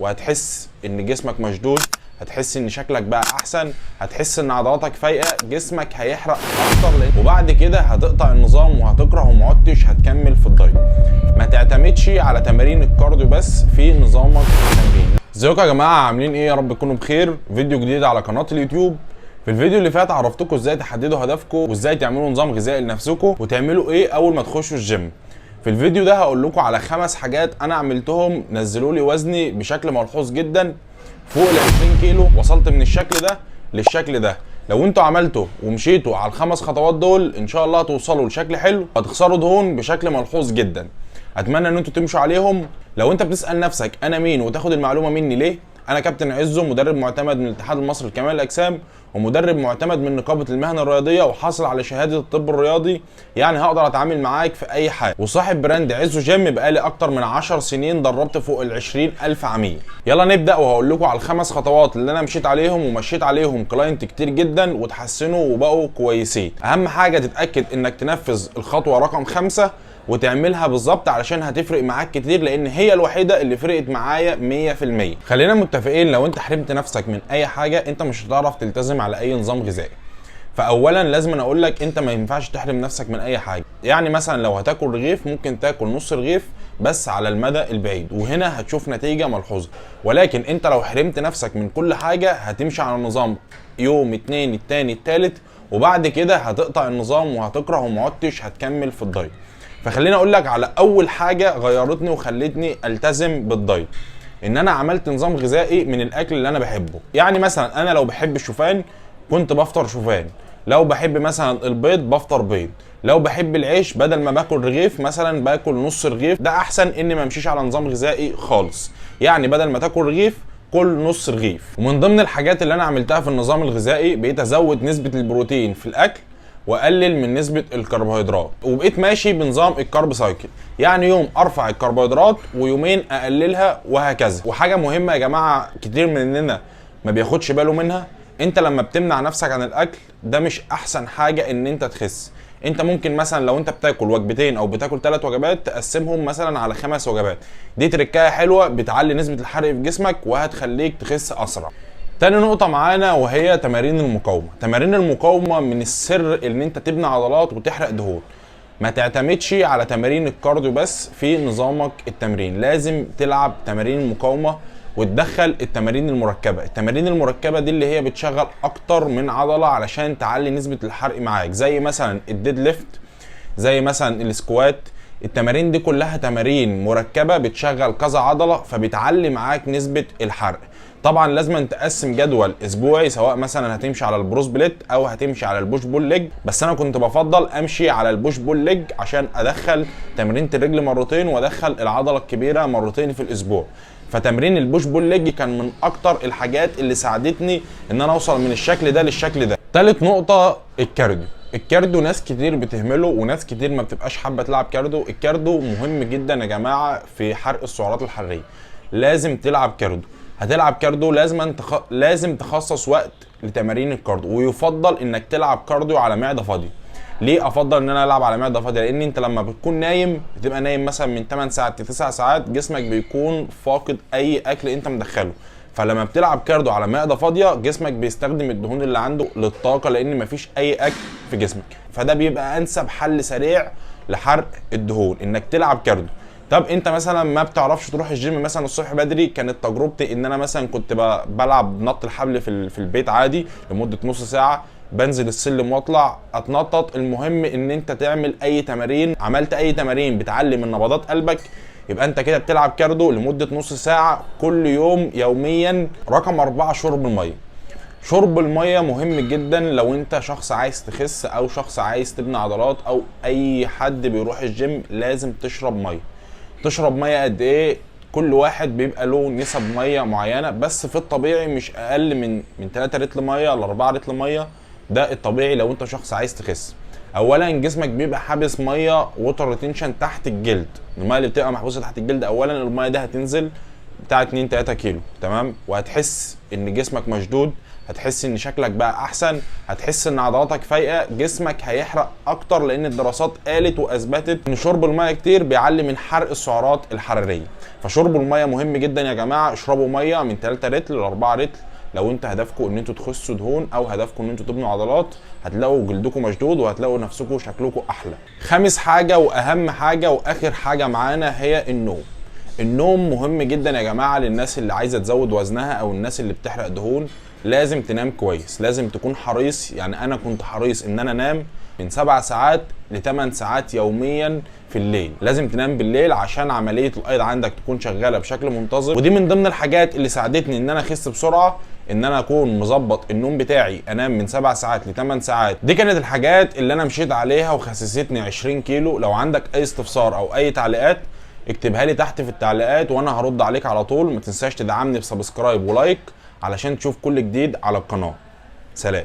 وهتحس ان جسمك مشدود، هتحس ان شكلك بقى احسن، هتحس ان عضلاتك فايقه، جسمك هيحرق اكتر. وبعد كده هتقطع النظام وهتكره وما عدتش هتكمل في الدايت. ما تعتمدش على تمارين ال cardio بس في نظامك التمرين. ازيكم يا جماعه؟ عاملين ايه؟ يا رب تكونوا بخير. فيديو جديد على قناة اليوتيوب. في الفيديو اللي فات عرفتكم ازاي تحددوا هدفكم وازاي تعملوا نظام غذائي لنفسكم وتعملوا ايه اول ما تخشوا الجيم. في الفيديو ده هقول لكم على 5 حاجات انا عملتهم نزلوا لي وزني بشكل ملحوظ جدا فوق ال 20 كيلو. وصلت من الشكل ده للشكل ده. لو انتوا عملتوا ومشيتوا على ال5 خطوات دول ان شاء الله هتوصلوا لشكل حلو وهتخسروا دهون بشكل ملحوظ جدا. اتمنى ان انتوا تمشوا عليهم. لو انت بتسال نفسك انا مين وتاخد المعلومة مني ليه، انا كابتن عزو، مدرب معتمد من الاتحاد المصري لكمال الاجسام ومدرب معتمد من نقابة المهن الرياضية وحاصل على شهادة الطب الرياضي، يعني هقدر اتعامل معاك في اي حاجه، وصاحب brand عزو جيم. بقالي اكتر من 10 سنين دربت فوق ال 20,000 عميل. يلا نبدا وهقول لكم على ال5 خطوات اللي انا مشيت عليهم ومشيت عليهم client كتير جدا وتحسنوا وبقوا كويسين. اهم حاجة تتاكد انك تنفذ الخطوة رقم 5 وتعملها بالظبط علشان هتفرق معاك كتير، لان هي الوحيدة اللي فرقت معايا 100%. خلينا متفقين لو انت حرمت نفسك من اي حاجة انت مش هتعرف تلتزم على اي نظام غذائي. فاولا لازم أنا اقول لك انت ما ينفعش تحرم نفسك من اي حاجة. يعني مثلا لو هتاكل رغيف ممكن تاكل نص رغيف بس على المدى البعيد، وهنا هتشوف نتيجة ملحوظة. ولكن انت لو حرمت نفسك من كل حاجة هتمشي على النظام يوم، اتنين، التاني، التالت، وبعد كده هتقطع النظام وهتكره وما عدتش هتكمل في الدايت. فخليني اقول لك على اول حاجة غيرتني وخلتني التزم بالدايت، ان انا عملت نظام غذائي من الاكل اللي انا بحبه. يعني مثلا انا لو بحب الشوفان كنت بفطر شوفان، لو بحب مثلا البيض بفطر بيض، لو بحب العيش بدل ما باكل رغيف مثلا باكل نص رغيف. ده احسن اني ما امشيش على نظام غذائي خالص. يعني بدل ما تاكل رغيف كل نص رغيف. ومن ضمن الحاجات اللي انا عملتها في النظام الغذائي بقيت ازود نسبة البروتين في الاكل واقلل من نسبه الكربوهيدرات، وبقيت ماشي بنظام ال carb cycle، يعني يوم ارفع الكربوهيدرات ويومين اقللها وهكذا. وحاجه مهمة يا جماعة كتير مننا ما بياخدش باله منها، انت لما بتمنع نفسك عن الاكل ده مش احسن حاجة ان انت تخس. انت ممكن مثلا لو انت بتاكل وجبتين او بتاكل 3 وجبات تقسمهم مثلا على 5 وجبات. دي تركايه حلوة بتعلي نسبه الحرق في جسمك وهتخليك تخس اسرع. تاني نقطة معانا وهي تمارين المقاومة. تمارين المقاومة من السر ان انت تبني عضلات وتحرق دهون. ما تعتمدش على تمارين ال cardio بس في نظامك التمرين، لازم تلعب تمارين المقاومة وتدخل التمارين المركبة. التمارين المركبة دي اللي هي بتشغل اكتر من عضلة علشان تعلي نسبة الحرق معاك، زي مثلا ال deadlift، زي مثلا ال squat. التمارين دي كلها تمارين مركبة بتشغل كذا عضلة فبتعلي معاك نسبة الحرق. طبعا لازم تقسم جدول اسبوعي، سواء مثلا هتمشي على ال bro split او هتمشي على ال push pull leg، بس انا كنت بفضل امشي على ال push pull leg عشان ادخل تمرينة الرجل مرتين وادخل العضلة الكبيرة مرتين في الاسبوع. فتمرين ال push pull leg كان من اكتر الحاجات اللي ساعدتني ان انا اوصل من الشكل ده للشكل ده. تالت نقطة ال cardio. ال cardio ناس كتير بتهمله وناس كتير ما بتبقاش حابة تلعب cardio. ال cardio مهم جدا يا جماعة في حرق السعرات الحرارية، لازم تلعب cardio. هتلعب cardio لازم تخصص وقت لتمارين ال cardio، ويفضل انك تلعب cardio على معده فاضية. ليه افضل ان انا العب على معده فاضية؟ لان انت لما بتكون نايم، بتبقى نايم مثلا من 8 ساعات ل 9 ساعات، جسمك بيكون فاقد اي اكل انت مدخله. فلما بتلعب cardio على معده فاضية جسمك بيستخدم الدهون اللي عنده للطاقة، لان مفيش اي اكل في جسمك. فده بيبقى انسب حل سريع لحرق الدهون انك تلعب cardio. طب انت مثلا ما بتعرفش تروح الجيم مثلا الصبح بدري، كانت تجربتي ان انا مثلا كنت بلعب نط الحبل في البيت عادي لمدة نص ساعه، بنزل السلم واطلع اتنطط. المهم ان انت تعمل اي تمارين، عملت اي تمارين بتعلي من نبضات قلبك يبقى انت كده بتلعب cardio لمدة نص ساعة كل يوم يوميا. رقم 4 شرب المية. شرب المية مهم جدا لو انت شخص عايز تخس او شخص عايز تبني عضلات او اي حد بيروح الجيم لازم تشرب مية. تشرب مية قد ايه؟ كل واحد بيبقى له نسب مية معينة، بس في الطبيعي مش اقل من 3 لتر مية ل 4 لتر مية، ده الطبيعي لو انت شخص عايز تخس. اولا جسمك بيبقى حابس مية، water retention تحت الجلد، المية اللي بتبقى محبوسة تحت الجلد اولا المية دي هتنزل بتاع 2 3 كيلو، تمام؟ وهتحس ان جسمك مشدود، هتحس ان شكلك بقى احسن، هتحس ان عضلاتك فايقه، جسمك هيحرق اكتر، لان الدراسات قالت واثبتت ان شرب المية كتير بيعلي من حرق السعرات الحرارية. فشرب المية مهم جدا يا جماعة، اشربوا مية من 3 لتر ل 4 لتر لو انت هدفكم ان انتوا تخسوا دهون او هدفكم ان انتوا تبنوا عضلات، هتلاقوا جلدكم مشدود وهتلاقوا نفسكم شكلكم احلى. خامس حاجة واهم حاجة واخر حاجة معانا هي النوم. النوم مهم جدا يا جماعة للناس اللي عايزه تزود وزنها او الناس اللي بتحرق دهون. لازم تنام كويس، لازم تكون حريص. يعني انا كنت حريص ان انا انام من 7 ساعات ل 8 ساعات يوميا في الليل. لازم تنام بالليل عشان عملية الايض عندك تكون شغالة بشكل منتظم. ودي من ضمن الحاجات اللي ساعدتني ان انا اخس بسرعة، ان انا اكون مظبط النوم بتاعي، انام من 7 ساعات ل 8 ساعات. دي كانت الحاجات اللي انا مشيت عليها وخسستني 20 كيلو. لو عندك اي استفسار او اي تعليقات اكتبها لي تحت في التعليقات وانا هرد عليك على طول. ما تنساش تدعمني ب subscribe و like علشان تشوف كل جديد على القناة. سلام.